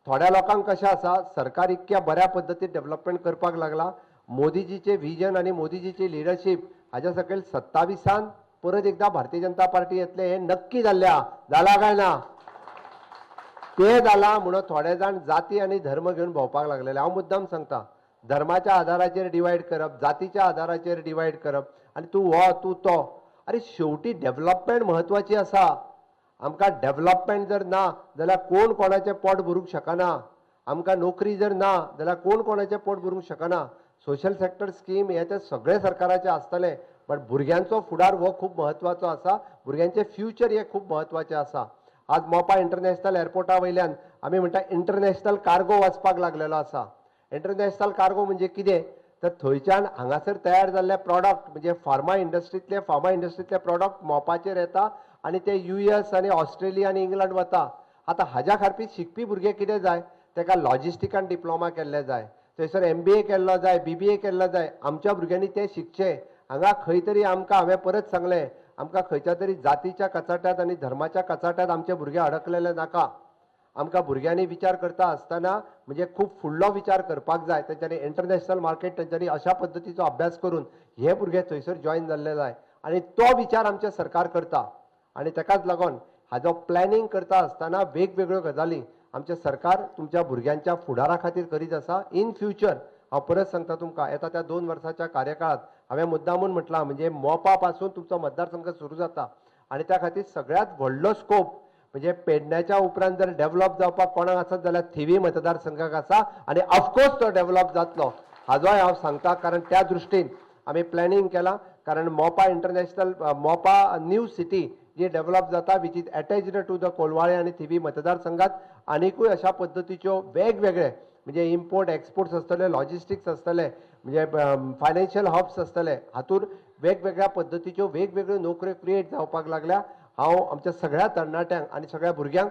थोड्या लोकांक कशें आसा, सरकार इतक्या बऱ्या पद्दतीन डेव्हलपमेंट करपाक लागला, मोदीजीचे विजन आनी मोदीजीची लिडरशीप हाज्या सकयल 27 परत एकदां भारतीय जनता पार्टी येतले हें नक्की जाल्लें आहा. जाला काय ना? ते जाला म्हणून थोडे जाण जाती आनी धर्म घेवन भोंवपाक लागलेले. हांव मुद्दाम सांगता, धर्माच्या आधाराचेर डिवायड करप, जातीच्या आधाराचेर डिवायड करप आनी तूं हो, तूं तो, अरे शेवटी डेव्हलपमेंट म्हत्वाची आसा. आमकां डेव्हलपमेंट जर ना जाल्यार कोण कोणाचें पोट भरूंक शकना. आमकां नोकरी जर ना जाल्यार कोण कोणाचें पोट भरूंक शकना. सोशल सेक्टर स्कीम हे ते सगळे सरकाराचे आसतले, बट भुरग्यांचो फुडार हो खूब म्हत्वाचो आसा. भुरग्यांचें फ्युचर हें खूब म्हत्वाचें आसा. आज मोपा इंटरनॅशनल एअरपोर्टा वयल्यान आमी म्हणटा इंटरनॅशनल कार्गो वचपाक लागलेलो आसा. इंटरनॅशनल कार्गो म्हणजे कितें? तर थंयच्यान हांगासर तयार जाल्ले प्रॉडक्ट, म्हणजे फार्मा इंडस्ट्रींतले प्रॉडक्ट मोपाचेर येता आनी ते यूएस आनी ऑस्ट्रेलिया आनी इंग्लंड वता. आतां हाज्या खातीर शिकपी भुरगे कितें जाय? ताका लॉजिस्टिकान डिप्लोमा केल्ले जाय, थंयसर एमबीए केल्लो जाय, बीबीए केल्लो जाय. आमच्या भुरग्यांनी तें शिकचें. हांगा खंय तरी आमकां, हांवें परत सांगलें, आमकां खंयच्या तरी जातीच्या कचाट्यात आनी धर्माच्या कचाट्यात आमचे भुरगे अडकलेले नाका. आमकां भुरग्यांनी विचार करता आसतना म्हणजे खूब फुडलो विचार करपाक जाय. तेंच्यांनी इंटरनॅशनल मार्केट, तेंच्यांनी अशा पद्दतीचो अभ्यास करून हे भुरगे थंयसर जॉयन जाल्ले जाय आनी तो विचार आमचें सरकार करता. आनी ताकाच लागून हाजो प्लॅनिंग करता आसतना वेगवेगळ्यो गजाली आमचें सरकार तुमच्या भुरग्यांच्या फुडारा खातीर करीत आसा. इन फ्युचर, हांव परत सांगता तुमकां, येता त्या 2 वर्साच्या कार्यकाळात हांवें मुद्दामून म्हटलां, म्हणजे मोपा पासून तुमचो मतदारसंघ सुरू जाता आनी त्या खातीर सगळ्यांत व्हडलो स्कोप म्हणजे पेडण्याच्या उपरांत जर डेव्हलप जावपाक कोणाक आसत जाल्यार थिवी मतदारसंघाक आसा. आनी ऑफकोर्स तो डेव्हलप जातलो हाजोय हांव सांगता, कारण त्या दृश्टीन आमी प्लॅनिंग केलां. कारण Mopa international, Mopa new city जी डेव्हलप जाता, which is attached to the Colvale आनी थिवी मतदारसंघात आनिकूय अशा पद्दतीच्यो वेगवेगळे म्हणजे इम्पोर्ट एक्सपोर्ट्स आसतले, लॉजिस्टिक्स आसतले, म्हणजे फायनान्शियल हब्स आसतले. हातूंत वेगवेगळ्या पद्दतीच्यो वेगवेगळ्यो नोकऱ्यो क्रिएट जावपाक लागल्या. हांव आमच्या सगळ्या तरणाट्यांक आनी सगळ्या भुरग्यांक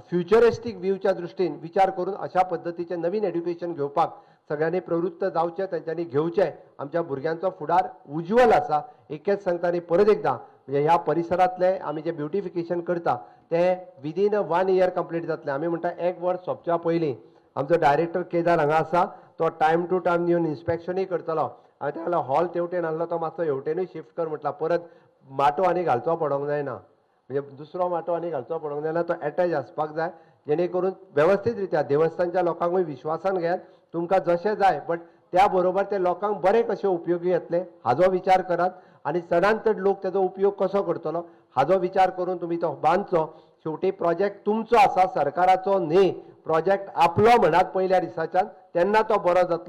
फ्युचरिस्टीक व्यूच्या दृश्टीन विचार करून अशा पद्दतीचें नवीन एड्युकेशन घेवपाक सगळ्यांनी प्रवृत्त जावचें, तेंच्यांनी घेवचें. आमच्या भुरग्यांचो फुडार उज्ज्वल आसा. एकच सांगता आनी परत एकदां, म्हणजे ह्या परिसरांतले आमी जे ब्युटिफिकेशन करता तें within a one year complete जातलें. आमी म्हणटा एक वर्स सोंपच्या पयलीं. आमचो डायरेक्टर केदार हांगा आसा, तो टायम टू टायम येवन इन्स्पेक्शनूय करतलो. हांवें ताका हॉल तेवटेन आहलो, तो मातसो हेवटेनूय शिफ्ट कर म्हटला. परत माटो आनी घालचो पडोंक जायना, म्हणजे दुसरो माटो आनी घालचो पडोंक जायना, तो एटॅच आसपाक जाय, जेणे करून वेवस्थीत रित्या देवस्थानच्या लोकांकूय विश्वासान घेयात. तुमकां जशें जाय, बट त्या बरोबर ते लोकांक बरें कशें उपयोगी येतले हाजो विचार करात आनी चडांत चड लोक तेजो उपयोग कसो करतलो हाजो विचार करून तुमी तो बांदचो. शेवटी प्रोजेक्ट तुमचो आसा, सरकाराचो न्ही. प्रोजेक्ट आपलो म्हणात पयल्या दिसाच्यान, तेन्ना तो बरो जातलो.